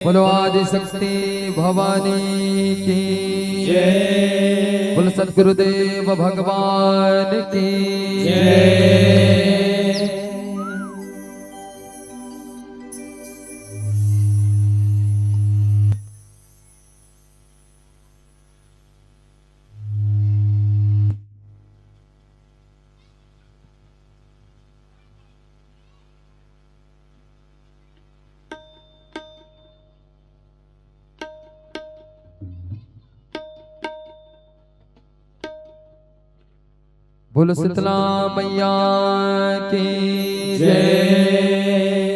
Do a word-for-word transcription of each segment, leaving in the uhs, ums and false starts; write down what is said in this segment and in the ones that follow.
बोलो आदि शक्ति भवानी की जय। बोलो सतगुरुदेव भगवान की जय। बोलो शीतला मैया की जय।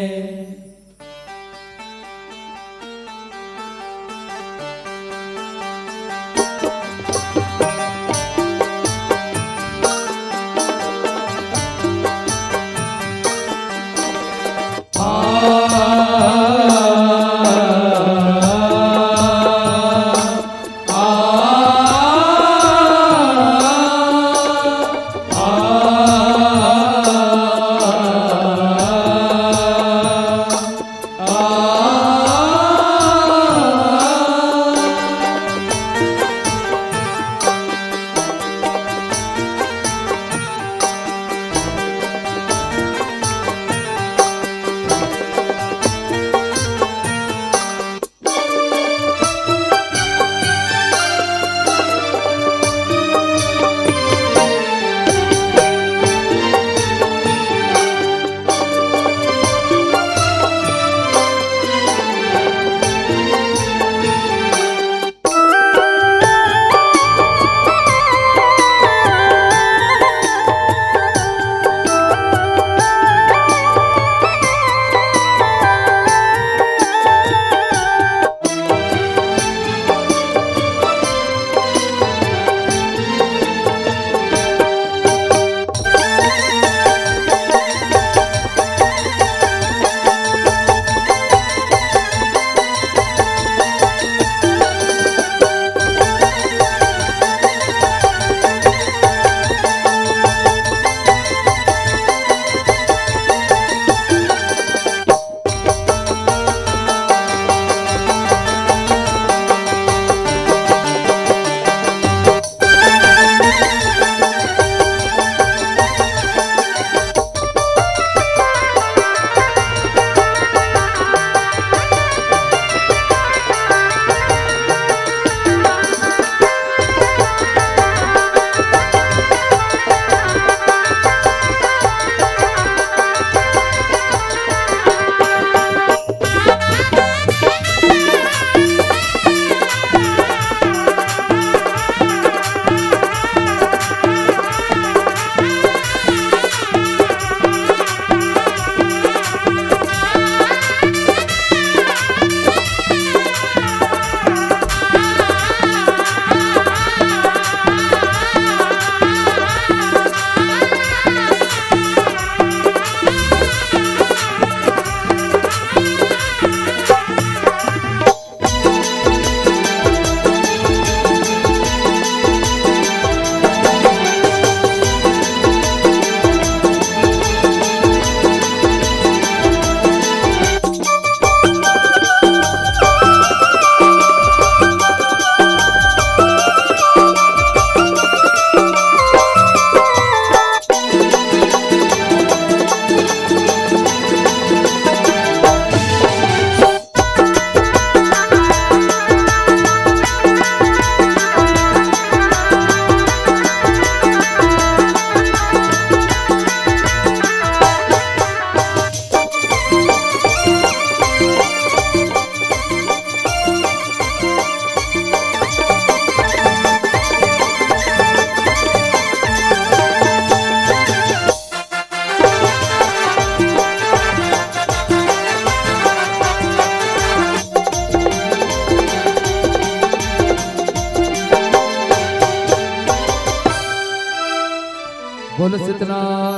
बोलो शीतला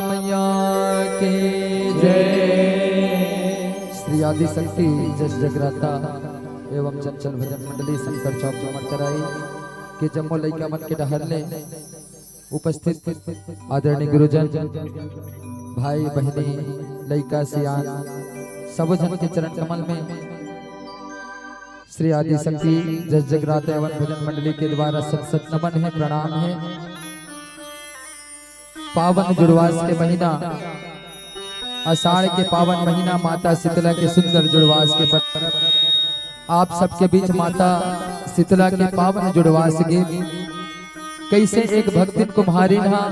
मैया की जय। श्री आदिशक्ति जस जगराता एवं चंचल भजन मंडली शंकर चौक उमरकराई के जम्मो लइका मन के डहर ले उपस्थित आदरणीय गुरुजन, भाई बहिनी, लइका सियान, सबो झन के चरण कमल में श्री आदिशक्ति जस जगराता एवं भजन मंडली के द्वारा सत सत नमन हे, प्रणाम हे। पावन जुड़वास के महीना, आषाढ़ के पावन महीना, माता शीतला के सुंदर जुड़वास के पर्व। आप सबके बीच माता शीतला के पावन जुड़वास गीत, कइसे एक भक्तिन कुम्हारिन हा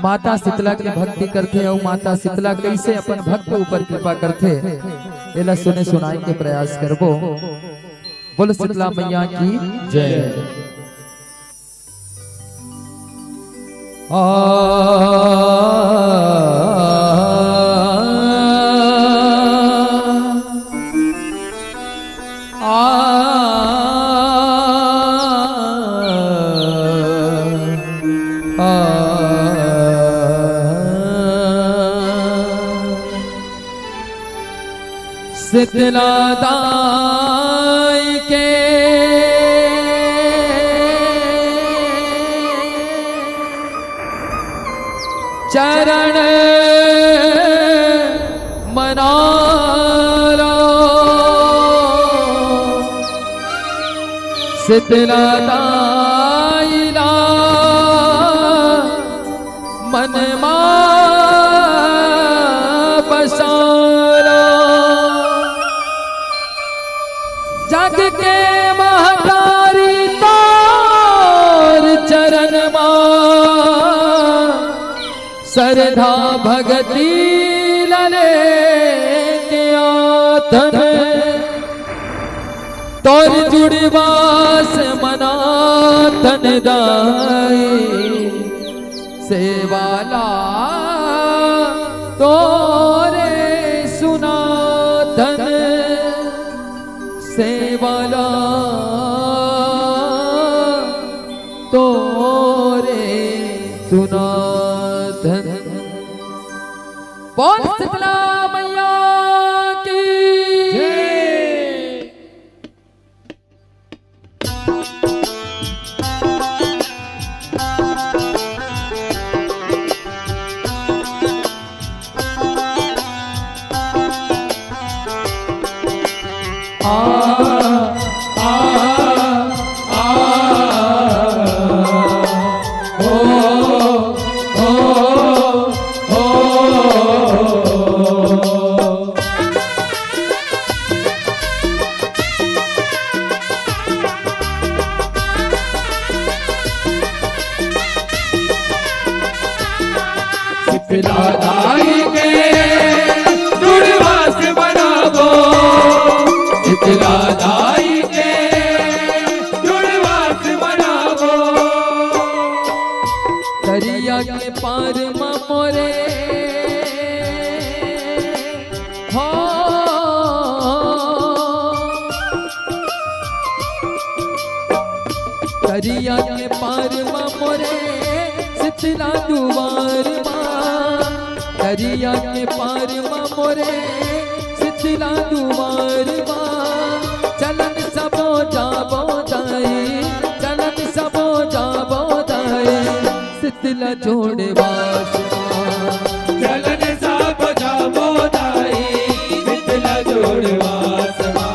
माता शीतला के भक्ति करथे अउ माता शीतला कइसे अपन भक्त ऊपर कृपा करथे, एला सुने सुनाए के प्रयास करबो। बोल शीतला मैया की जय। आ, आ, आ। शीतला दाई के चरण मनाला, शीतला दाई ला मन मा बसाला। जग के महतारी तोर चरण मा, सरधा भगती ला लेके आथन। तोर जुड़वास मनाथन दाई, सेवा ला तोरे सुनाथन, सेवा ला तोरे सुनाथन। बोल शीतला मैया की जय। शीतला दाई के जुड़वास मनाबो, शीतला दाई के जुड़वास मनाबो। दरिया के पार मा मोरे हो, दरिया के पार मा मोरे शीतला दुवार मा, दरिया के पार मा मोरे शीतला दुवार मा। चलन सबो जाबो दाई, चलन सबो जाबो दाई, शीतला जुड़वास मा। चलन सबो जाबो दाई, शीतला जुड़वास मा।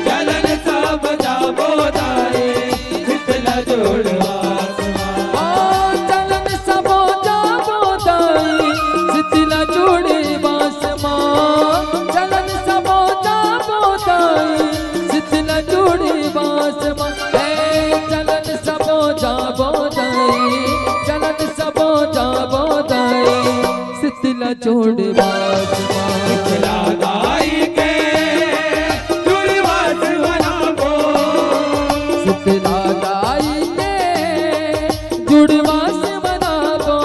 चलन सबो जाबो दाई, शीतला जुड़वास मा। ओ चलन सबो जाबो दाई, शीतला जुड़वास मा। चलन सबो जाबो दाई, शीतला जुड़वास मा। ए चलन सबो जाबो दाई, चलन सबो जाबो दाई, शीतला जुड़वास मा। शीतला दाई के जुड़वास मनाबो। शीतला दाई के जुड़वास मनाबो।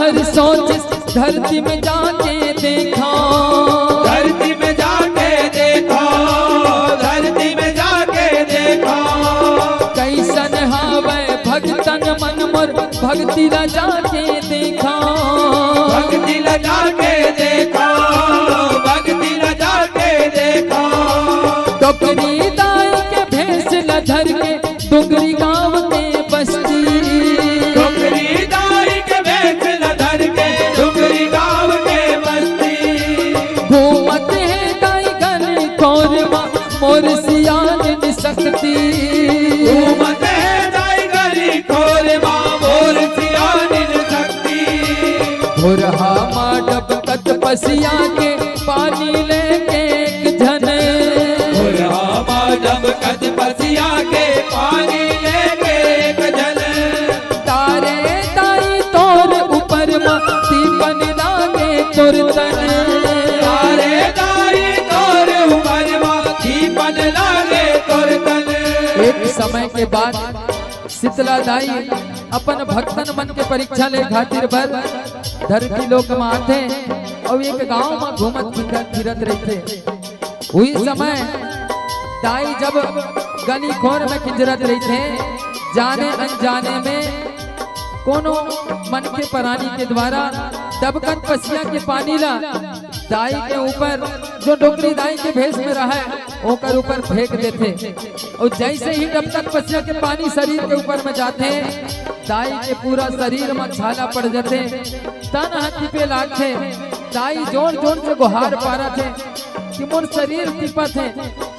सोच धरती में जाके देखा, धरती में जाके देखा, धरती में जाके देखा। कैसन हावै भगतन मन मोर, भक्ति ला जाके देखा, भक्ति ला जाके देखा, भक्ति ला जाके देखा। डोकरी दाई के भेष ला धर के डोकरी गाँव के बस्ती, डोकरी दाई के भेष ला धर के डोकरी गाँव के बस्ती। घूमत हे दाई गली खोर मा मोर सियानिन शक्ति, घूमत हे दाई गली खोर मा मोर सियानिन शक्ति। भोरहा मा डबकत पसिया के पानी लेके एक झन, भोरहा मा डबकत पसिया के पानी लेके एक झन। तारे दाई तोर ऊपर मा दीपन लागे तोर तन, तारे दाई तोर ऊपर मा दीपन लागे तोर तन। एक समय के बाद शीतला दाई अपन भक्तन मन के परीक्षा ले खातिर बर धरती लोक म आथे अउ एक गांव म घूमत फिरत, फिरत रहिथे। उही समय दाई जब गली खोर में किंजरत रहिथे, जाने अनजाने में कोनो मन के परानी के द्वारा डबकत पसिया के पानी ला दाई के ऊपर, जो डोकरी दाई के भेष में रहय, ओकर ऊपर फेंक देथे। अउ जैसे ही डबकत पसिया के पानी शरीर के ऊपर में जाथे, दाई के पूरा शरीर में छाला पड़ जाथे, तन ह तिपे लागथे। दाई जोर जोर से गोहार पारत हे कि मोर शरीर तिपत हे,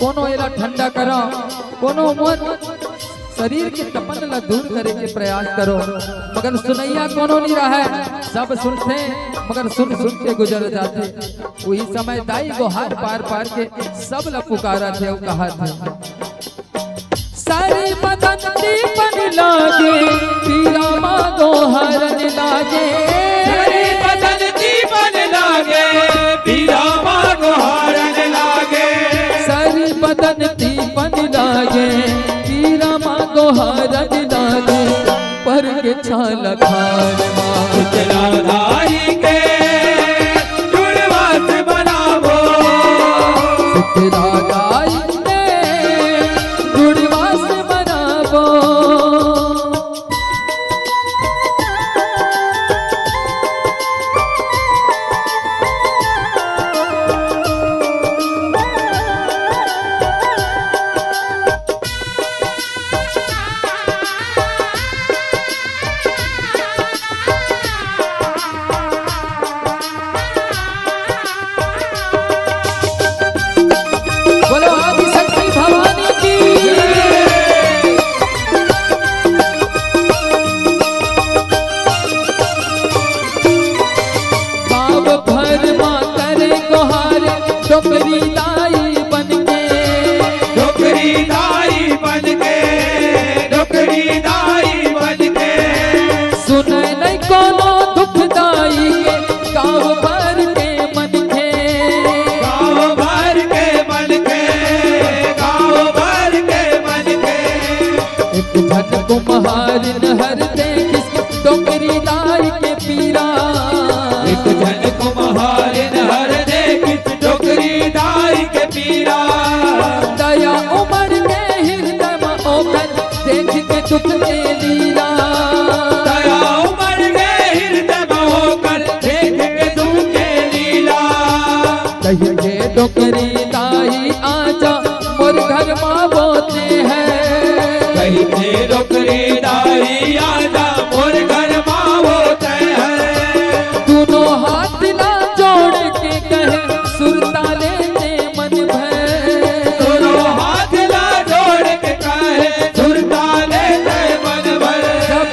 कोनो एला ठंडा करो, कोनो मोर शरीर के तपन ला दूर करे के प्रयास करो, मगर सुनइया कोनो नी रहय, सब सुनथे, मगर सुन सुन के गुजर जाथे। उही समय दाई गोहार पार पार के सब ला पुकारत हे अउ कहत हे, सारी बदन दीपन लागे, पीरा मा गोहारन लागे। सारी बदन दीपन लागे, पीरा मा गोहारन लागे। सारी बदन दीपन लागे, पीरा मा गोहारन लागे। पर के छाला खान मा शीतला दाई के जुड़वा से बनाबो। शीतला दाई के जुड़वा से बनाबो। बोलो आदिशक्ति भवानी की। गाँव भर मा करे गोहार डोकरी दाई बन के। डोकरी दाई बन के, डोकरी दाई बन के। सुनय नहीं कोनो दुख दाई के, गाँव भर के मन के। गाँव भर के मन के, गाँव भर के मन के। एक झन कुम्हारिन हर दे किस डोकरी दाई के पीरा। एक झन कुम्हारिन हर दे किस डोकरी दाई के पीरा। दया उमड़ के हृदय म ओकर देख के दुख के लीला। दया उमड़ के हृदय म ओकर देख के दुख के लीला। कहिथे डोकरी दाई आजा मोर घर मा बोते हैं। कहिथे डोकरी दाई आजा मोर घर मा बोते हैं। दोनों हाथ ला जोड़ के कहे सुरता लेते मन भर। दोनों हाथ ला जोड़ के कहे सुरता लेते मन भर। जब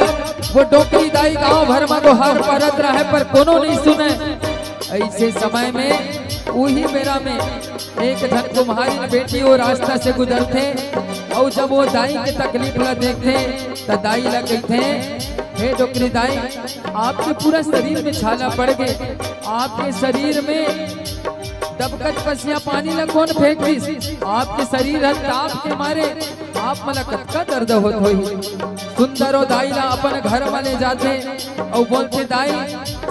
वो डोकरी दाई गांव भर मा गोहार परत रहे पर कोनो नहीं सुने, ऐसे समय में उही बेरा में एक झन कुम्हारिन बेटी वो रास्ता से गुजरथे अउ जब वो दाई के तकलीफ ला देखथे त दाई ला कहिथे, हे डोकरी दाई, आपके पूरा शरीर में छाला पड़ गे, आपके शरीर में डबकत पसिया पानी ला कोन फेंक दिस? आपके शरीर ह ताप के मारे आप मन ला कतका दर्द होत होही। सुंदर ओ दाई ला अपन घर म ले जाथे अउ बोलथे, "दाई,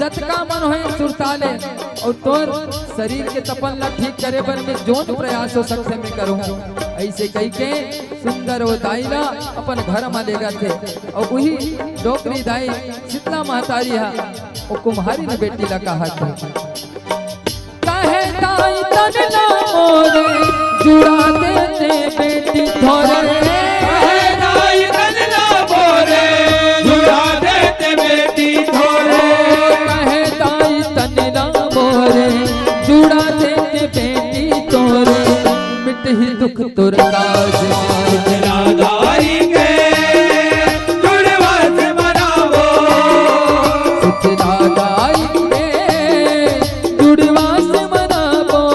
जतका मन होय सुरता ले, अउ तोर शरीर के तपन ला ठीक करे बर मैं जोन प्रयास हो सकथे मैं करूँ।" अइसे कहिके सुंदर ओ दाई ला अपन घर म ले जाथे अउ उही डोकरी दाई शीतला महतारी हा ओ कुम्हारिन बेटी ला कहत हे, "कहे दाई तन ला मोरे, जुड़ा देते बेटी थोरे।" कहे दाई तन ला मोरे, जुड़ा देते बेटी थोरे। ओ, कहे दाई तन ला मोरे, जुड़ा देते बेटी थोरे। मिटही दुख तोर काज। दाई के जुड़वा से मनावो। सुखदाई के जुड़वा से मनावो।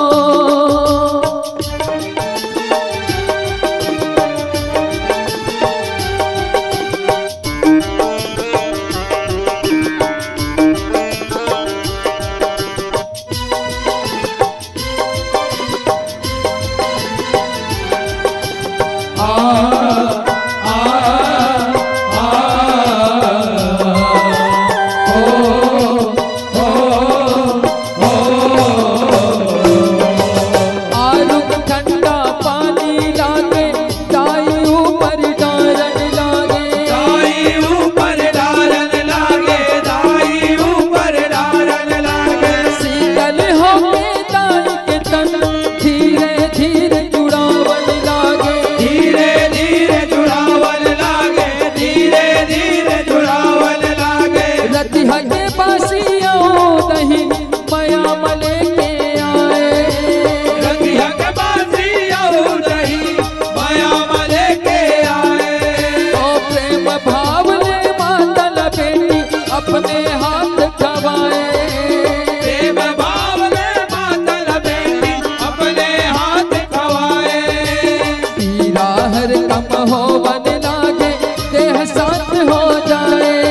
आरुग ठंडा पानी लागे, दाई ऊपर डारन लागे। दाई ऊपर डारन लागे, दाई ऊपर डारन लागे। शीतल होके दाई के तन, धीरे धीरे जुड़ावन लागे। धीरे धीरे जुड़ावन लागे, धीरे धीरे जुड़ावन लागे। रतिहा के बासी अउ दही, मया म लेके आए। रतिहा के बासी अउ दही, मया म लेके आए। ओ प्रेम भाव ले माता ला बेटी अपने हाथ खवाए। प्रेम भाव ले माता ला बेटी अपने हाथ खवाए। पीरा हर कम होवन लागे, देह शांत हो जाए।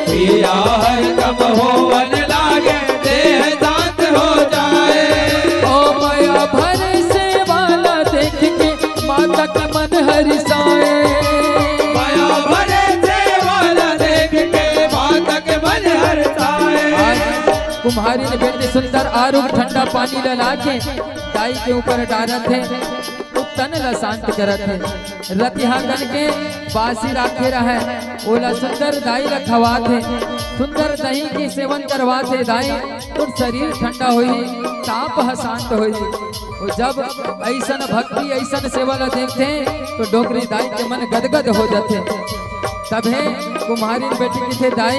पीरा हर कम होवन लागे, देह शांत हो जाए। ओ मया भरे सेवा ला देख के माता के मन हर्षाए। मया भरे सेवा ला देख के माता के मन हर्षाए। आज कुम्हारिन बेटी सुंदर आरुग ठंडा पानी ला लाके दाई के ऊपर डारत हे। ओ तन ला शांत करत हे। रतिहा कन के बासी राखे रहय, ओला सुंदर दाई ला खवात हे। सुंदर दही के सेवन करवात हे। दाई, तोर शरीर ठंडा होही, ताप ह शांत होही। अउ जब अइसन भक्ति, अइसन सेवा ला देखथे, त डोकरी दाई के मन गदगद हो जाथे। तभे कुम्हारिन बेटी कहिथे, "दाई,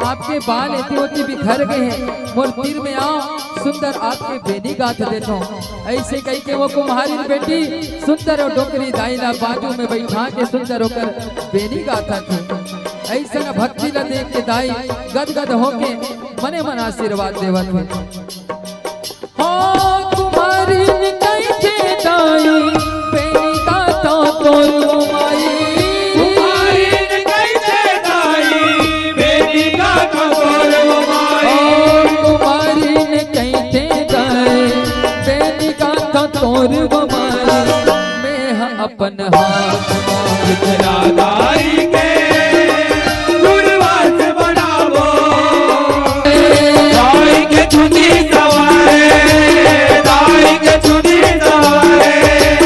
आपके बाल एती ओती बिखर गे हे, मोर तीर में आव, सुंदर आपके बेनी गाथ देथों।" अइसे कहिके ओ कुम्हारिन बेटी सुंदर अउ डोकरी दाई ला बाजू में बइठा के सुंदर ओकर बेनी गाथत हे। अइसन भक्ति ला देख के दाई गदगद होके मने मन आशीर्वाद देवत हे। हो कुम्हारिन कहिथे दाई, बेनी गाथों तोर माई। कुम्हारिन कहिथे दाई, बेनी गाथों तोर माई। हो कुम्हारिन कहिथे दाई, बेनी गाथों तोर माई। मैं ह अपन हाथ मा। दाई के गुरुवास बनावो। दाई के चुनी सवाए, दाई के चुनी सवाए।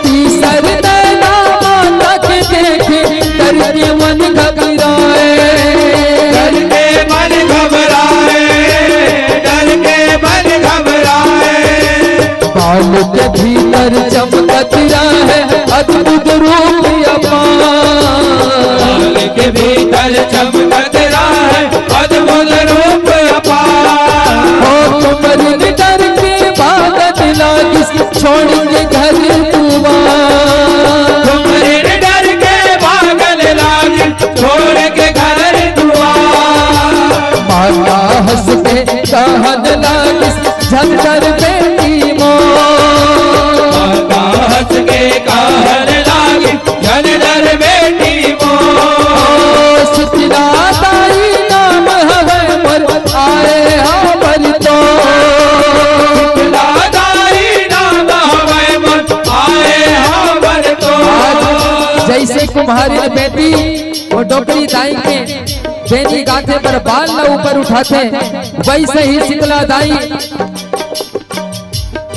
तीसर नैना माता के देखे, डर के मन घबराए। डर के मन घबराए, डर के मन घबराए। बाल के भीतर चमकत रहे अद्भुत रूप अपार। बाल के भीतर चमकत रहे अद्भुत रूप अपार। हो कुम्हारिन डर के भागत लागिस, छोड़ के घर दुआर। कुम्हारिन डर के भागत लागिस, छोड़ के घर दुआर। माता हंस के कहन लागिस, झन डर बेटी मोर। माता हंस के कहन लागिस, झन डर बेटी मोर। शीतला दाई नाम हवय मोर, आए हां बर तोर। शीतला दाई नाम हवय मोर, आए हां बर तोर। कुम्हारिन बेटी वो डोकरी दाई के बेनी गाथे बर बाल ला ऊपर उठाथे, वैसे ही शीतला दाई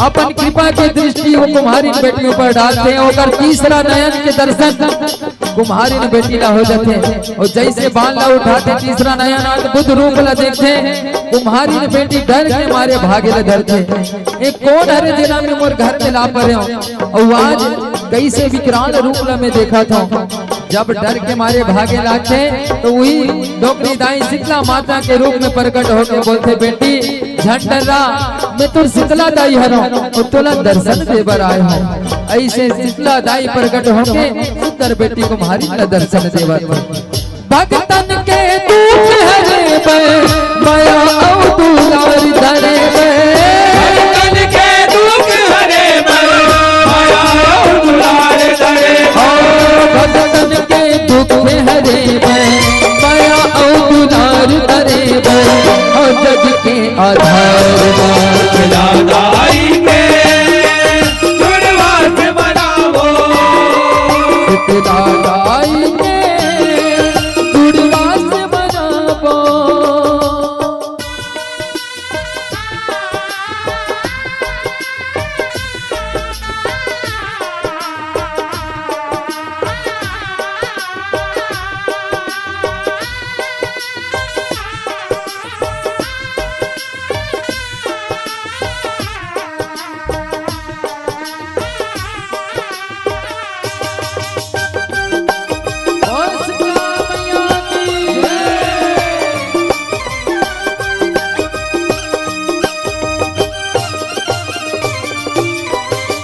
अपन कृपा के दृष्टि वो कुम्हारिन बेटी ऊपर डालथे, ओकर तीसरा नयन के दर्शन कुम्हारिन बेटी ला हो जाथे। और जैसे बाल ला उठाथे, तीसरा नयन अद्भुत रूप ला देखथे, कुम्हारिन बेटी डर के मारे भागे ला धरथे। ये कोन हरे, जेला मैं मोर घर में ला परे हूँ, और आज कैसे विकराल रूप ला मैं देखत हूँ। जब डर के मारे भागे लागथे, तो वही डोकरी दाई शीतला माता के रूप में प्रकट होके बोलथे, "बेटी, झन डर्रा, मैं तोर शीतला दाई हरौं, और तोला दर्शन दे बर आए हौं।" ऐसे शीतला दाई प्रकट होके सुंदर बेटी कुम्हारिन ला दर्शन देवत हे। भक्तन के दुख हरे बर, मया अउ दुलार धरे बर। भक्तन के दुख हरे बर, मया अउ दुलार धरे बर। ओ भक्तन के दुख हरे बर, मया अउ दुलार धरे बर। ओ जग के आधार बर। शीतला दाई के जुड़वा से मनावो। शीतला दाई के जुड़वा से मनावो।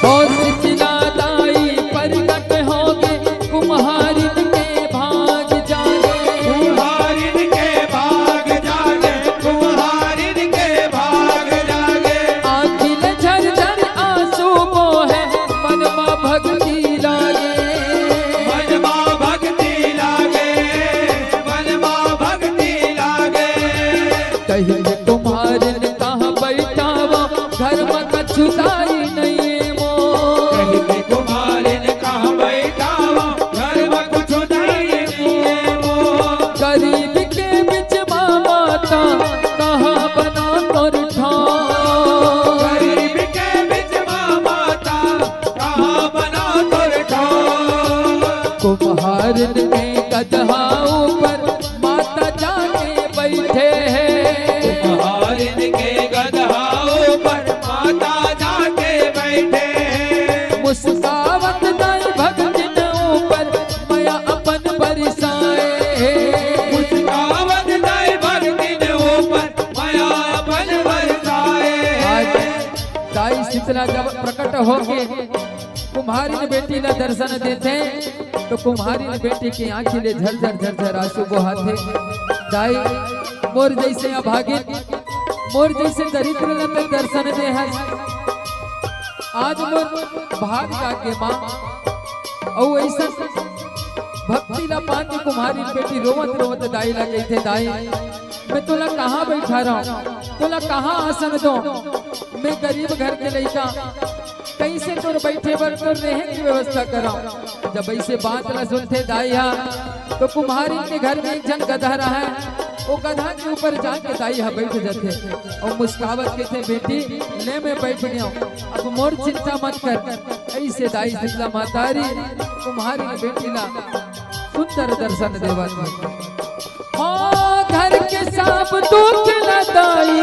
ओ शीतला दाई प्रकट होगे कुम्हारिन के भाग जागे। कुम्हारिन के भाग जागे, कुम्हारिन के भाग जागे। आँखी ले झरझर आँसू बोहे, मन मा भक्ति लागे। मन मा भक्ति लागे, मन मा भक्ति लागे। कहिके कुम्हारिन कहाँ बइठावँव, घर म कछु दाई नइये मोर। कहिके कुम्हारिन कहाँ बइठावँव, घर म कुछु दाई नइये मोर। गरीब के बीच म माता, कहाँ बनावँव तोर ठाँव। गरीब के बीच म माता, कहाँ बनावँव तोर ठाँव। कुम्हारिन के गदहा ऊपर माता जाके बइठे हे। कुम्हारिन के गदहा ऊपर माता जाके बइठे हे। मुस्कावत दाई भगतिन ऊपर मया अपन बरसाए हे। मुस्कावत दाई भगतिन ऊपर मया अपन बरसाए हे। आज दाई शीतला जब प्रकट होके कुम्हारिन बेटी ला दर्शन देथे, तो कुम्हारिन बेटी के आँखी ले झरझर झरझर आँसू बोहाथे। दाई, मोर जइसे अभागिन, मोर जइसे दरिद्र ला तैं दर्शन दे हस। आज मोर भाग जागे माँ। अउ अइसन भक्ति ला पाके कुम्हारिन बेटी रोवत रोवत दाई ला कहिथे, दाई, मैं तोला कहाँ बइठारँव, तोला कहाँ आसन दों? मैं गरीब घर के लइका, कइसे तोर बइठे बर, तोर रेहे के व्यवस्था करँव? जब अइसे बात ला सुनथे दाई हा, तो कुम्हारिन के घर में एक झन गदहा रहय, वो गदहा के ऊपर जाके दाई हा बइठ जाथे अउ मुस्कावत कहिथे, बेटी, ले मैं बइठ गेंव, अब मोर चिंता मत कर। अइसे दाई शीतला महतारी कुम्हारिन बेटी ला सुंदर दर्शन देवत हे। हाँ, घर के सब दुख ला दाई,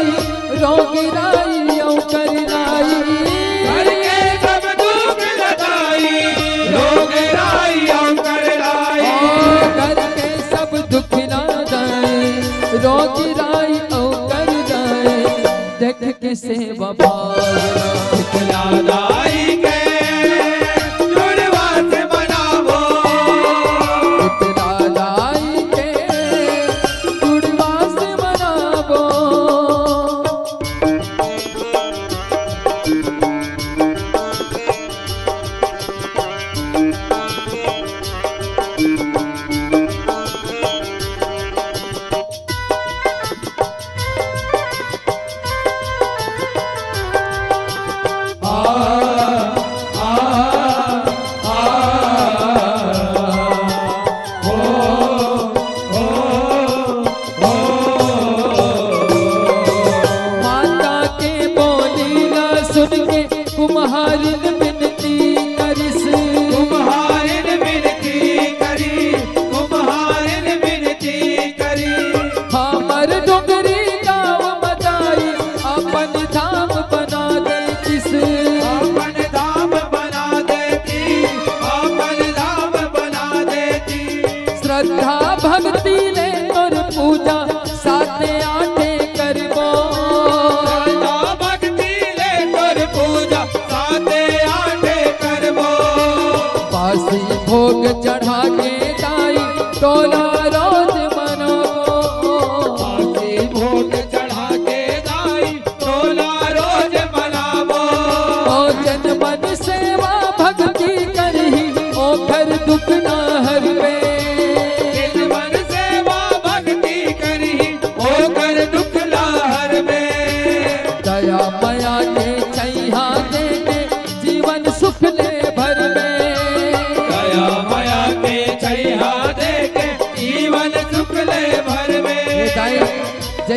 रोग राई अउ कर लाई। घर के सब दुख ला दाई, रोग राई अउ कर लाई। हाँ, घर के सब दुख ला दाई, रोग राई अउ कर लाई। देख के सेवा भावना। शीतला दाई के जुड़वा से मनावो। शीतला दाई के जुड़वा से मनावो।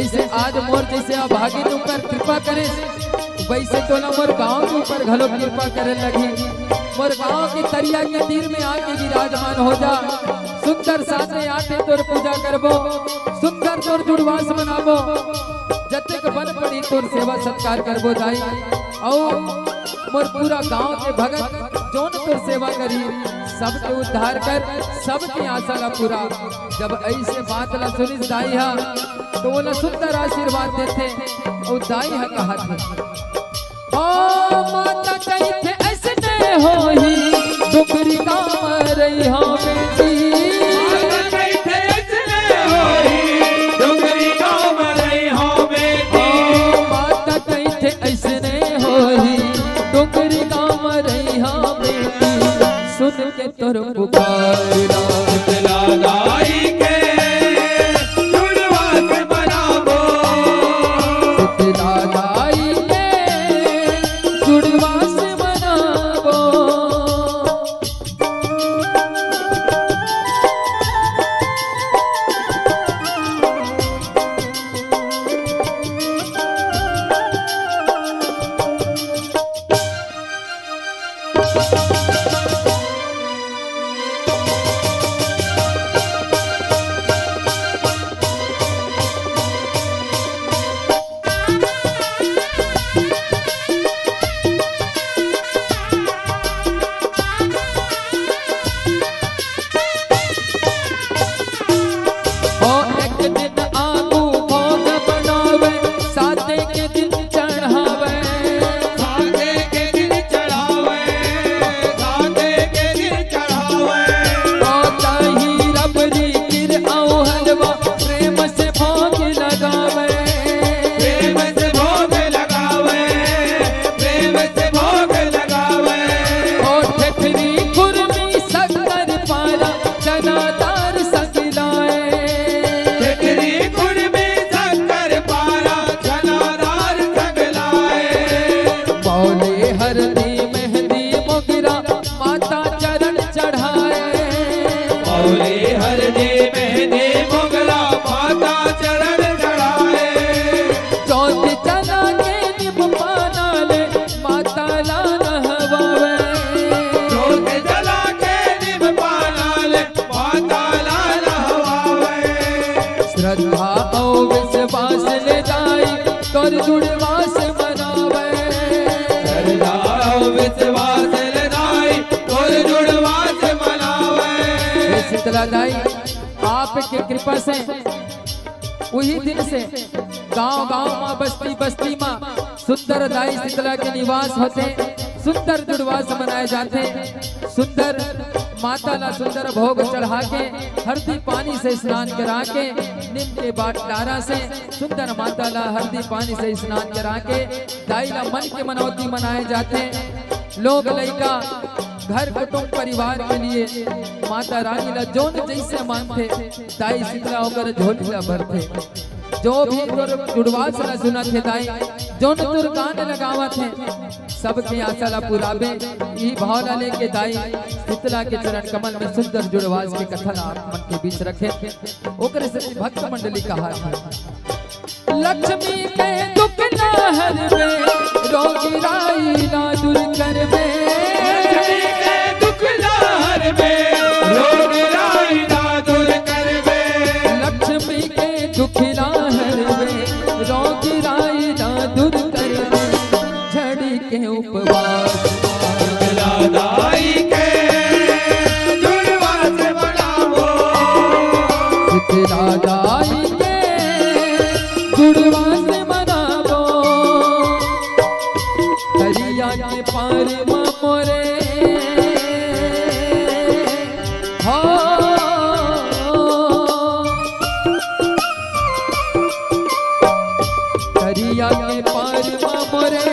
जइसे आज मोर जइसे अभागिन ऊपर कृपा करे, वइसे तोला मोर गांव के ऊपर घलो कृपा करे लगही। मोर गांव के तरिया के तीर में आके विराजमान हो जा। सुंदर साथे आके तोर पूजा करबो, सुंदर तोर जुड़वास मनाबो। जतेक बन पड़ी तोर सेवा सत्कार करबो दाई। अउ मोर पूरा गांव के भगत जोन तोर सेवा करी, सबके उद्धार कर, सबके आशा ला पूरा। जब अइसे बात ला सुनिस दाई हा, तो ओला सुंदर आशीर्वाद देथे। अउ दाई हा कहाथे, ओ माता कहिथे अइसने होही, डोकरी गाँव रही हो बेटी। माता कहिथे अइसने होही, डोकरी गाँव रही हो बेटी। ओ माता कहिथे अइसने होही, डोकरी गाँव रही हो बेटी। सुन के तोर पुकार ला। शीतला दाई के जुड़वास मनाबो। शीतला दाई के जुड़वास मनाबो। ओ एक दिन आगू भोग बनावे, साते के दिन चढ़ावे। साते के दिन चढ़ावे, साते के दिन चढ़ावे। ओ दही रबड़ी खीर अउ हलवा, प्रेम से भोग लगावे। प्रेम से भोग लगावे, प्रेम से भोग लगावे। ओ ठेठरी खुरमी शक्कर पारा, चना दार संग लाए। ठेठरी खुरमी शक्कर पारा, चना दार संग लाए। मौली हरदी मेहंदी मोगरा, माता चरण चढ़ाए। मौली हरदी मेहंदी मोगरा, माता चरण चढ़ाए। जोत जला के नीम पाना ले, माता ला नहवावे। जोत जला के नीम पाना ले, माता ला नहवावे। श्रद्धा अउ विश्वास ले दाई, तोर जुड़वास मनावे। श्रद्धा अउ विश्वास ले दाई, तोर जुड़वास मनावे। हे शीतला दाई, आपके कृपा से उही दिन से गांव-गांव म, बस्ती-बस्ती म सुंदर दाई शीतला के निवास होथे, सुंदर जुड़वास मनाए जाथे। सुंदर माता ला सुंदर भोग चढ़ा के, हरदी पानी से स्नान करा के, नीम के बंटारा से सुंदर माता ला हरदी पानी से स्नान करा के, दाई ला मन के मनौती मनाए जाथे। लोग लइका, घर कुटुंब परिवार के लिए माता रानी ला जोन जइसे मानथे, दाई शीतला ओकर झोली ला भरथे। जो भी तोर जुड़वास ला सुनत हे दाई, जोन तोर गान लगावत हे, सबके आशा ला पुराबे। इही भाव ला लेके दाई शीतला के चरण कमल में सुंदर जुड़वास के कथा ला आप मन के बीच रखे। ओकरे से भक्त मंडली कहाथे। लक्ष्मी के दुख ना हरबे, रोग राई ना दूर करबे। लक्ष्मी के दुख ना हरबे, रोग राई ना दूर करबे। लक्ष्मी के दुख ना हरबे, रोग राई ना दूर करबे। छड़ी के उपवास। शीतला दाई के जुड़वास मनाबो। शीतला दाई के जुड़वास मनाबो। तरिया के पार म मोरे, हो। तरिया के पार म मोरे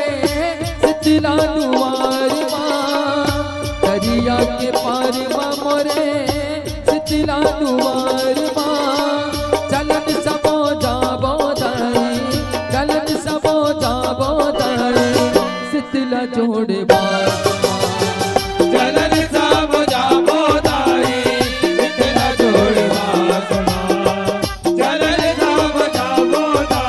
शीतला दुआर म, तरिया के पार म मोरे शीतला दुआर म। चलन सबो जाबो दाई, चलन सबो जाबो दाई, शीतला जोड़े बास। चलन सबो जाबो दाई, शीतला जोड़े बास। चलन सबो जाबो दाई।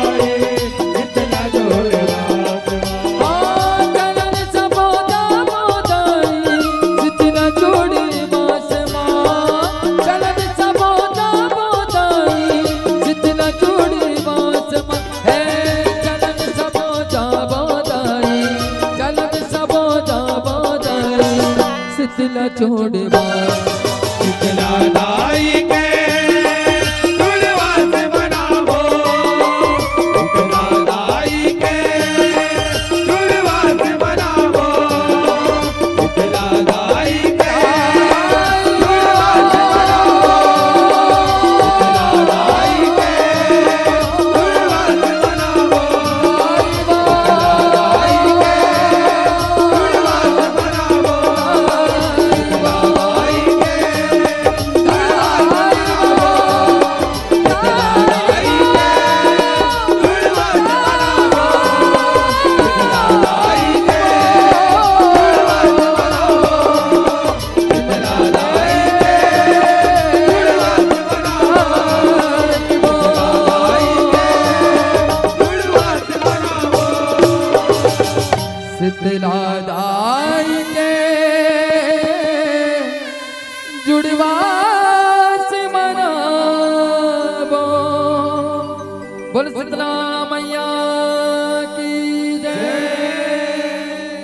ला छोड़बो। शीतला दाई के जुड़वा से मनाबो। शीतला दाई के जुड़वा से मनाबो। शीतला दाई के जुड़वा से मनाबो। शीतला दाई के जुड़वा से मनाबो। शीतला दाई के जुड़वा से मनाबो। शीतला दाई के जुड़वा से मनाबो। बोल शीतला